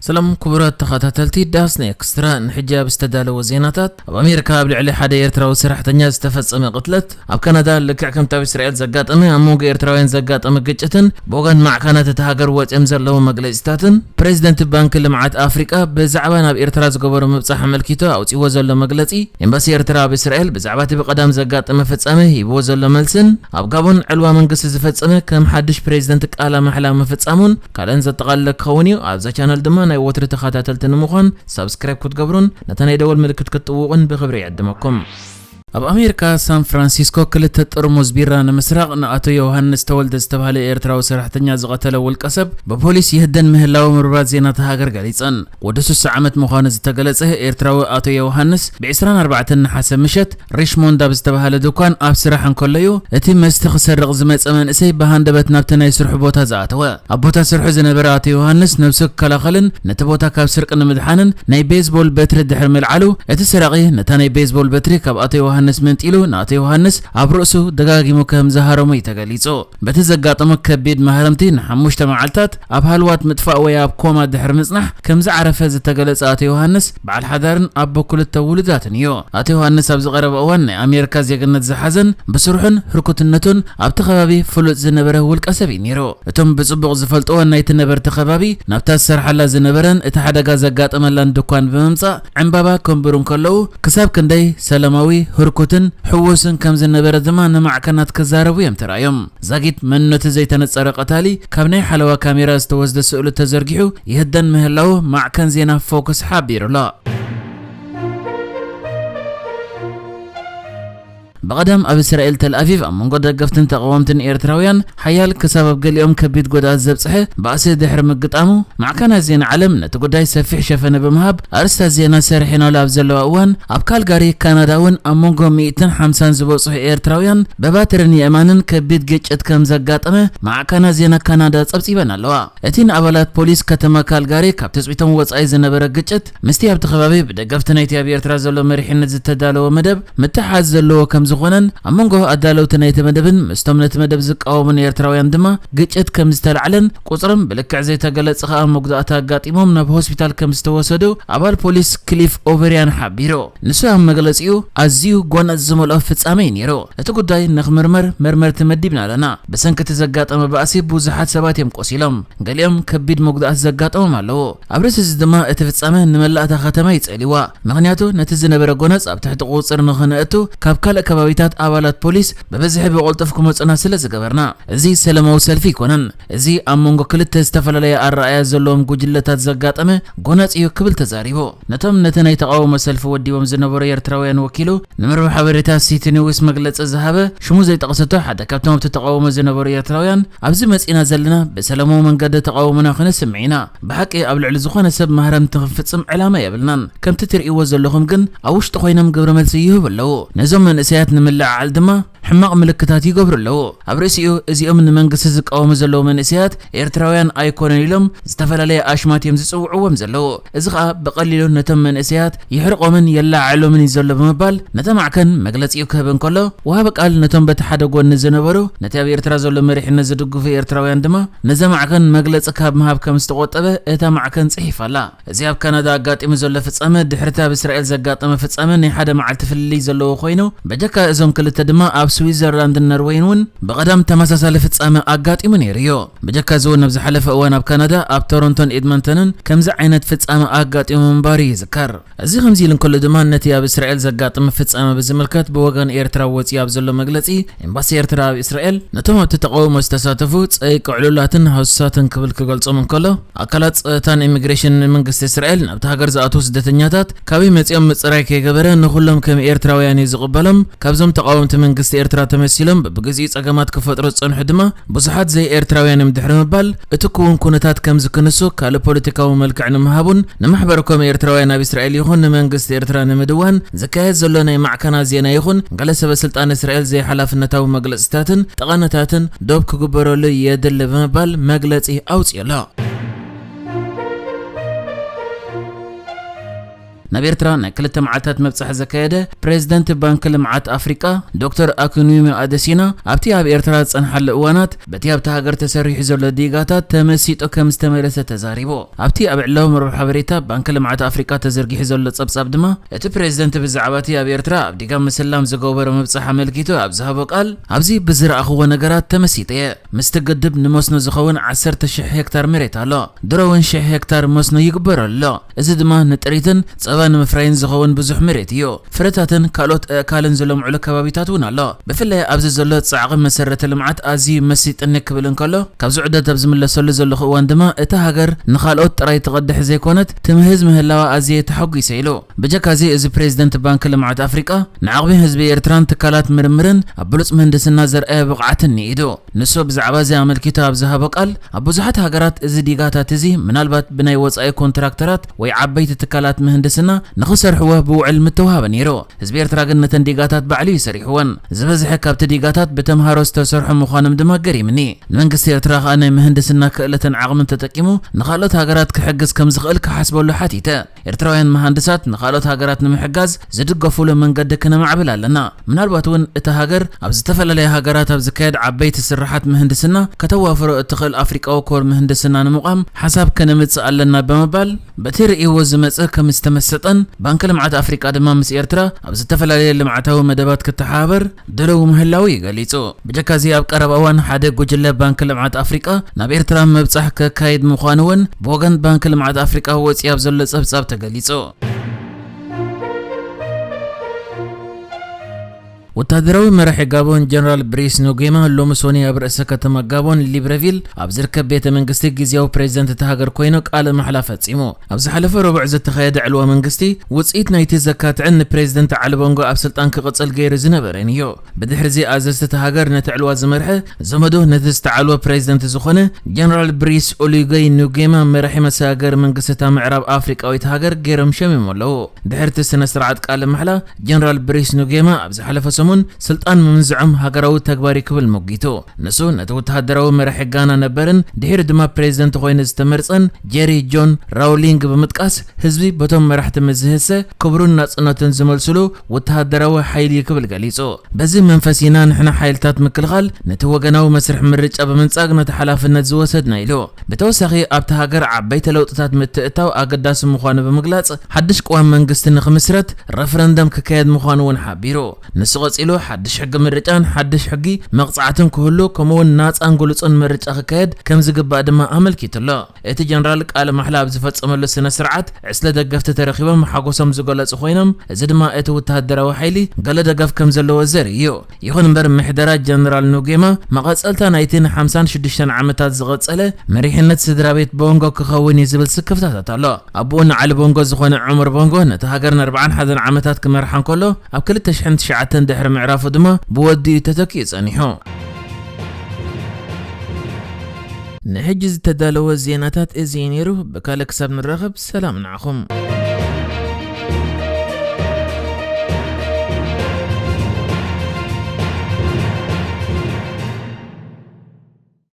ሰላም ክቡራት ተኸታተልቲ ዳስና ኤክስትራ፣ ንሕጂ ኣብ ዝተዳለወ ዜናታት፣ ኣብ ኣሜሪካ ኣብ ልዕሊ ሓደ ኤርትራዊ ሰራሕተኛ ዝተፈጸመ ቅትለት፣ ኣብ ካናዳ ልክዕ ከምቲ ኣብ እስራኤል ዘጋጠመ ኣብ መንጎ ኤርትራውያን ዘጋጠመ ግጭትን ብወገን ማዕከናት እታ ሃገር ወጺኦም ዘለዉ መግለጺታትን፣ ፕሬዚደንት ባንኪ ልምዓት ኣፍሪቃ ብዛዕባ ናብ ኤርትራ ዝገበሮ ምብጻሕ ኣመልኪቱ ኣውጺዎ ዘሎ መግለጺ፣ ኤምባሲ ኤርትራ ኣብ እስራኤል ብዛዕባ እቲ ብቐዳም ዘጋጠመ ፍጻመ ሂብዎ ዘሎ መልስን ኣብ ጋቦን ዕልዋ መንግስቲ ዝፈጸመ ከም ሓድሽ ፕሬዚደንት ቃለ ማሕላ ምፍጻሙን ካልእን ዘጠቓለለ ክኸውን እዩ። ኣብዛ ቻነል ድማ ናይ ወትሪ ተኸታተልቲ ንምዃን ሳብስክራይብ ክትገብሩን ነታ ናይ ደወል ምልክት ክትጥውቑን ብኽብሪ ይዕድመኩም። ኣብ ኣሜሪካ ሳን ፍራንሲስኮ ክልተ ጥርሙዝ ቢራ ንምስራቕ ንኣቶ ዮሃንስ ተወልደ ዝተባህለ ኤርትራዊ ሰራሕተኛ ዝቐተለ ውልቀ ሰብ ብፖሊስ ይህደን ምህላው ምርባት ዜና እታ ሃገር ገሊጸን። ወዲ ስሳ ዓመት ምዃኑ ዝተገለጸ ኤርትራዊ ኣቶ ዮሃንስ ብ ዕስራን ኣርባዕተን ነሓሰ ምሸት ሪሽሞንድ ኣብ ዝተባህለ ድኳን ኣብ ስራሕ እንከሎ እዩ እቲ መስተ ክሰርቕ ዝመጸ መንእሰይ ብሃንደበት ናብቲ ናይ ስርሑ ቦታ ዝኣተወ። ኣብ ቦታ ስርሑ ዝነበረ ኣቶ ዮሃንስ ነብሱ ክከላኸልን ነቲ ቦታ ካብ ስርቂ ንምድሓንን ናይ ቤዝቦል በትሪ ድሕሪ ምልዓሉ፣ እቲ ሰራቒ ነታ ናይ ቤዝቦል በትሪ ካብ ኣቶ ዮሃንስ መንጢሉ ንኣቶ ዮሃንስ ኣብ ርእሱ ደጋጊሙ ከም ዝሃረሞ እዩ ተገሊጹ። በቲ ዘጋጠሞ ከቢድ ማህረምቲ ንሓሙሽተ መዓልታት ኣብ ሃልዋት ምጥፋእ ወይ ኣብ ኮማ ድሕሪ ምጽናሕ ከም ዝዓረፈ ዝተገለጸ ኣቶ ዮሃንስ፣ በዓል ሓዳርን ኣቦ ክልተ ውሉዳትን እዩ። ኣቶ ዮሃንስ ኣብዚ ቀረባ እዋን ናይ ኣሜሪካ ዜግነት ዝሓዘን ብስርሑን ህርኩትነቱን ኣብቲ ከባቢ ፍሉጥ ዝነበረ ውልቀ ሰብ እዩ ነይሩ። እቶም ብጽቡቕ ዝፈልጥዎ ናይቲ ነበርቲ ከባቢ፣ ናብታ ዝሰርሓላ ዝነበረን እቲ ሓደጋ ዘጋጠመላን ድኳን ብምምጻእ ዕምባባ ከንብሩ እንከለዉ፣ ክሳብ ክንደይ ሰላማዊ፣ ህርኩትን ሕዉስን ከም ዝነበረ ድማ ንማዕከናት ክዛረቡ እዮም ተራእዮም። ዛጊት መንነቱ ዘይተነጸረ ቀታሊ ካብ ናይ ሓለዋ ካሜራ ዝተወስደ ስእሉ ተዘርጊሑ ይህደን ምህላዉ ማዕከን ዜና ፎክስ ሓቢሩ ኣሎ። ብቐደም ኣብ እስራኤል ተልኣቪቭ ኣብ መንጎ ደገፍትን ተቓወምትን ኤርትራውያን ሓያል ክሳብ ኣብ ገሊኦም ከቢድ ጎድኣት ዘብጽሐ ባእሲ ድሕሪ ምግጣሙ፣ ማዕከናት ዜና ዓለም ነቲ ጉዳይ ሰፊሕ ሸፈነ ብምሃብ ኣርእስታት ዜና ሰሪሐናሉ ኣብ ዘለዋ እዋን፣ ኣብ ካልጋሪ ካናዳ እውን ኣብ መንጎ ሚእትን ሓምሳን ዝበጽሑ ኤርትራውያን ብባትርን የእማንን ከቢድ ግጭት ከም ዘጋጠመ ማዕከናት ዜና ካናዳ ጸብጺበን ኣለዋ። እቲ ንኣባላት ፖሊስ ከተማ ካልጋሪ ካብ ትጽቢቶም ወጻኢ ዝነበረ ግጭት፣ ምስቲ ኣብቲ ከባቢ ብደገፍቲ ናይቲ ኣብ ኤርትራ ዘሎ መሪሕነት ዝተዳለወ መደብ ምትሓዝ ዘለዎ ከም ዝኾነን፣ ኣብ መንጎ ኣዳለውቲ ናይቲ መደብን ምስቶም ነቲ መደብ ዝቃወሙን ኤርትራውያን ድማ ግጭት ከም ዝተላዕለን፣ ቁጽሮም ብልክዕ ዘይተገለጸ ከኣ መጉዳእቲ ኣጋጢሞም ናብ ሆስፒታል ከም ዝተወሰዱ ኣባል ፖሊስ ክሊፍ ኦቨርያን ሓቢሩ። ንሱ ኣብ መግለጺኡ፣ ኣዝዩ ጎነጽ ዝመልኦ ፍጻመ እዩ ነይሩ። እቲ ጉዳይ ንኽምርመር መርመርቲ መዲብና ኣለና። ብሰንኪ እቲ ዘጋጠመ ባእሲ ብዙሓት ሰባት እዮም ቆሲሎም። ገሊኦም ከቢድ መጉዳእቲ ዘጋጠሞም ኣለዉ። ኣብ ርእሲ እዚ ድማ እቲ ፍጻመ ንመላእ እታ ከተማ እዩ ጸልይዋ። ምኽንያቱ ነቲ ዝነበረ ጎነጽ ኣብ ትሕቲ ቁጽጽር ንኽነእቱ ካብ ካልእ ከባቢታት ኣባላት ፖሊስ ብብዝሒ ብቕልጡፍ ክመጹና ስለ ዝገበርና። እዚ ሰላማዊ ሰልፊ ኣይኮነን። እዚ ኣብ መንጎ ክልተ ዝተፈላለየ ኣረኣእያ ዘለዎም ጉጅለታት ዘጋጠመ ጎነጽ እዩ ክብል ተዛሪቡ። ነቶም ነቲ ናይ ተቓውሞ ሰልፊ ወዲቦም ዝነበሩ ኤርትራውያን ወኪሉ ንመርበብ ሓበሬታ ሲቲ ኒውስ መግለጺ ዝሃበ ሽሙ ዘይጠቐሰቶ ሓደ ካብቶም ኣብቲ ተቓውሞ ዝነበሩ ኤርትራውያን፣ "ኣብዚ መጺና ዘለና ብሰላማዊ መንገዲ ተቓውሞና ክነስምዕ ኢና። ብሓቂ ኣብ ልዕሊ ዝኾነ ሰብ ማህረምቲ ክንፍጽም ዕላማ የብልናን። ከምቲ ትርእይዎ ዘለኹም ግን ኣብ ውሽጢ ኮይኖም ግብረ መልሲ ይህቡ ኣለዉ። ነዞም መንእሰያት ንምልዕዓል ድማ ሕማቕ ምልክታት ይገብሩ ኣለዉ። ኣብ ርእሲኡ እዚኦም ንመንግስቲ ዝቃወሙ ዘለዉ መንእሰያት ኤርትራውያን ኣይኮነን ኢሎም ዝተፈላለየ ኣሽማት እዮም ዝጽውዕዎም ዘለዉ። እዚ ኸኣ ብቐሊሉ ነቶም መንእሰያት ይሕርቆምን የለዓዕሎምን እዩ ዘሎ" ብምባል ነታ ማዕከን መግለጺኡ ክህብ እንከሎ፣ ወሃቢ ቃል ነቶም በቲ ሓደ ጎኒ ዝነበሩ፣ ነቲ ኣብ ኤርትራ ዘሎ መሪሕነት ዝድግፉ ኤርትራውያን ድማ ነዛ ማዕከን መግለጺ ካብ ምሃብ ከም ዝተቖጠበ እታ ማዕከን ጽሒፋ ኣላ። እዚ ኣብ ካናዳ ኣጋጢሙ ዘሎ ፍጻመ፣ ድሕሪቲ ኣብ እስራኤል ዘጋጠመ ፍጻመ ናይ ሓደ መዓልቲ ፍልልይ ዘለዎ ኮይኑ፣ በጀካ እዞም ክልተ ድማ ኣብ ስዊዘርላንድን ነርወይን እውን ብቐዳም ተመሳሳሊ ፍጻመ ኣጋጢሙ ነይሩ እዩ። በጀካ እዚ እውን ኣብ ዝሓለፈ እዋን ኣብ ካናዳ፣ ኣብ ቶሮንቶን ኤድመንተንን ከምዚ ዓይነት ፍጻመ ኣጋጢሙ ምንባሩ ይዝከር። እዚ ከምዚ ኢሉ እንከሎ ድማ፣ ነቲ ኣብ እስራኤል ዘጋጠመ ፍጻመ ብዝምልከት ብወገን ኤርትራ ወጺኡ ኣብ ዘሎ መግለጺ፣ ኤምባሲ ኤርትራ ኣብ እስራኤል ነቶም ኣብቲ ተቓውሞ ዝተሳተፉ ጸይቂ ዕሉላትን ሃሱሳትን ክብል ክገልጾም እንከሎ፣ ኣካላት ጸጥታን ኢሚግሬሽንን መንግስቲ እስራኤል ናብቲ ሃገር ዝኣትዉ ስደተኛታት ካበይ መጺኦም ምጽራይ ከይገበረ ንኹሎም ከም ኤርትራውያን እዩ ዝቕበሎም። ካብዞም ተቓወምቲ መንግስቲ ኤርትራ ተመሲሎም በብግዚኡ ጸገማት ክፈጥሩ ዝጸንሑ ድማ ብዙሓት ዘይኤርትራውያን እዮም ድሕሪ ምባል፣ እቲ ክውን ኩነታት ከም ዝክንሱ ካልእ ፖለቲካዊ መልክዕ ንምሃቡን ንማሕበረ ኮም ኤርትራውያን ኣብ እስራኤል ይኹን ንመንግስቲ ኤርትራ ንምድዋን ዝካየድ ዘሎ ናይ ማዕከናት ዜና ይኹን ገለ ሰበ ስልጣን እስራኤል ዘይሓላፍነታዊ መግለጺታትን ጠቐነታትን ዶብ ክግበረሉ የድሊ ብምባል መግለጺ ኣውጺኡ ኣሎ። ናብ ኤርትራ ናይ ክልተ መዓልታት መብጻሕ ዘካየደ ፕሬዝደንት ባንኪ ልምዓት ኣፍሪቃ ዶክተር ኣኩኑሚ ኣደሲና፣ ኣብቲ ኣብ ኤርትራ ዝጸንሓሉ እዋናት በቲ ኣብቲ ሃገር ተሰሪሑ ዘሎ ዲጋታት ተመሲጡ ከም ዝተመለሰ ተዛሪቡ። ኣብቲ ኣብ ዕላዊ መርበብ ሓበሬታ ባንኪ ልምዓት ኣፍሪቃ ተዘርጊሑ ዘሎ ጸብጻብ ድማ፣ እቲ ፕሬዝደንት ብዛዕባ እቲ ኣብ ኤርትራ ኣብ ዲጋ ምስላም ዝገበሮ ምብጻሕ ኣመልኪቱ ኣብ ዝሃቦ ቃል፣ ኣብዚ ብዝረኣኽዎ ነገራት ተመሲጠ እየ። ምስቲ ግድብ ንመስኖ ዝኸውን ዓሰርተ ሽሕ ሄክታር መሬት ኣሎ። ድሮ እውን ሽሕ ሄክታር መስኖ ይግበረሉ ኣሎ። እዚ ድማ ንጥሪትን ጸባ ንምፍራይን ዝኸውን ብዙሕ መሬት እዩ። ፍረታትን ካልኦት ኣእካልን ዝለምዕሉ ከባቢታት እውን ኣሎ። ብፍላይ ኣብዚ ዘሎ ጻዕቒ መሰረተ ልምዓት ኣዝዩ መሲጥኒ ክብል እንከሎ፣ ካብዚ ዑደት ኣብ ዝምለሰሉ ዘለኹ እዋን ድማ፣ እታ ሃገር ንኻልኦት ጥራይ ትቐድሕ ዘይኮነት፣ ትምህዝ ምህላዋ ኣዝየ ተሓጒሰ ኢሉ። ብጀካዚ፣ እዚ ፕሬዝደንት ባንኪ ልምዓት ኣፍሪቃ ንዓቕሚ ህዝቢ ኤርትራን ትካላት ምርምርን ኣብ ብሉጽ ምህንድስና ዘርኣየ ብቕዓትን ንኢዱ። ንሱ ብዛዕባ እዚ ኣመልኪቱ ኣብ ዝሃቦ ቃል፣ ኣብ ብዙሓት ሃገራት እዚ ዲጋታት እዚ ምናልባት ብናይ ወጻኢ ኮንትራክተራት ወይ ዓበይቲ ትካላት ምህንድስና ንኽሰርሕዎ ብውዕል ምተዋህበ ነይሩ። ህዝቢ ኤርትራ ግን ነተን ዲጋታት ባዕሉ እዩ ሰሪሕወን። ዝበዝሐ ካብቲ ዲጋታት ብተምሃሮ ዝተሰርሑ ምዃኖም ድማ ገሪምኒ። ንመንግስቲ ኤርትራ ከኣ ናይ ምህንድስና ክእለትን ዓቕምን ተጠቂሙ ንኻልኦት ሃገራት ክሕግዝ ከም ዝኽእል ክሓስበሉ ሓቲተ። ኤርትራውያን መሃንድሳት ንኻልኦት ሃገራት ንምሕጋዝ ዝድገፉሉ መንገዲ ክነማዕብል ኣለና። ምናልባት እውን እታ ሃገር ኣብ ዝተፈላለያ ሃገራት ኣብ ዝካየድ ዓበይቲ ስራሓት ምህንድስና ከተዋፍሮ እትኽእል ኣፍሪቃዊ ኮር ምህንድስና ንምቋም ሓሳብ ከነምጽእ ኣለና ብምባል፣ በቲ ርእይዎ ዝመጸ ከም ዝተመሰጠን፣ ባንኪ ልምዓት ኣፍሪቃ ድማ ምስ ኤርትራ ኣብ ዝተፈላለየ ልምዓታዊ መደባት ክተሓባበር ድልው ምህላዉ እዩ ገሊጹ። ብጀካዚ ኣብ ቀረባ እዋን ሓደ ጉጅለ ባንኪ ልምዓት ኣፍሪቃ ናብ ኤርትራ ምብጻሕ ከካይድ ምዃኑ እውን ብወገን ባንኪ ልምዓት ኣፍሪቃ ወጺኡ ኣብ ዘሎ ጸብጻብ ተገሊጹ። ወታደራዊ መራሒ ጋቦን ጀነራል ብሪስ ኑጌማ ሎሚ ሶኒ ኣብ ርእሰ ከተማ ጋቦን ሊብረቪል ኣብ ዝርከብ ቤተ መንግስቲ ግዝያዊ ፕሬዝደንት እታ ሃገር ኮይኑ ቃለ ማሕላ ፈጺሙ። ኣብ ዝሓለፈ ረቡዕ ዝተኻየደ ዕልዋ መንግስቲ ውጽኢት ናይቲ ዘካትዕን ንፕሬዝደንት ዓሊ ቦንጎ ኣብ ስልጣን ክቕጽል ገይሩ ዝነበረን እዩ። ብድሕሪዚ ኣዘዝቲ እታ ሃገር ነቲ ዕልዋ ዝመርሐ ዘመዱ ነቲ ዝተዓልወ ፕሬዝደንት ዝኾነ ጀነራል ብሪስ ኦሉገይ ኑጌማ መራሒ መሰጋገሪ መንግስቲ እታ ምዕራብ ኣፍሪቃዊት ሃገር ገይሮም ሸሚሞም ኣለዉ። ድሕሪ እቲ ስነ ስርዓት ቃለ ማሕላ ጀነራል ብሪስ ኑጌማ ኣብ ዝሓለፈ ሰሙን ስልጣን ምምንዝዖም ሃገራዊ ተግባር እዩ ክብል ሞጊቱ። ንሱ ነቲ ወተሃደራዊ መራሒ ጋና ነበርን ድሒሩ ድማ ፕሬዝደንት ኮይኑ ዝተመርጸን ጀሪ ጆን ራውሊንግ ብምጥቃስ ህዝቢ በቶም መራሕቲ ምስ ዝህሰ ክብሩን ናጽነቱን ዝመልስሉ ወተሃደራዊ ሓይሊ እዩ ክብል ገሊጹ። በዚ መንፈስ ኢና ንሕና ሓይልታት ምክልኻል ነቲ ወገናዊ መስርሕ ምርጫ ብምንጻግ ነቲ ሓላፍነት ዝወሰድና ኢሉ። ብተወሳኺ ኣብቲ ሃገር ዓበይቲ ለውጥታት ምትእታው ኣገዳሲ ምዃኑ ብምግላጽ ሓድሽ ቅዋም መንግስቲ ንኽምስረት ረፈረንደም ክካየድ ምዃኑ እውን ሓቢሩ። ንሱ ቀጺሉ ሓድሽ ሕጊ ምርጫን ሓድሽ ሕጊ መቕጻዕትን ክህሉ ከምኡውን ናጻን ግሉጽን ምርጫ ክካየድ ከም ዝግባእ ድማ ኣመልኪቱ ኣሎ። እቲ ጀነራል ቃለ ማሕላ ኣብ ዝፈጸመሉ ስነ ስርዓት ዕስለ ደገፍቲ ተረኺቦም ሓጎሶም ዝገለጹ ኮይኖም፣ እዚ ድማ እቲ ወተሃደራዊ ሓይሊ ገለ ደገፍ ከም ዘለዎ ዘርኢ እዩ። ይኹን እምበር ምሕደራ ጀነራል ኑጌማ መቐጸልታ ናይቲ ንሓምሳን ሽዱሽተን ዓመታት ዝቐጸለ መሪሕነት ስድራ ቤት ቦንጎ ክኸውን እዩ ዝብል ስክፍታታት ኣሎ። ኣቦኡ ንዓሊ ቦንጎ ዝኾነ ዑመር ቦንጎ ነቲ ሃገር ንኣርባዓን ሓደን ዓመታት ክመርሓ እንከሎ፣ ኣብ ክልተ ሽሕን ትሽዓተን ድሕሪ ምዕራፉ ድማ ብወዲ እዩ ተተኪኡ ጸኒሑ። ንሕጂ ዝተዳለወ ዜናታት እዚ እዩ ነይሩ። ብካልእ ክሳብ ንራኸብ ሰላም ንዓኹም።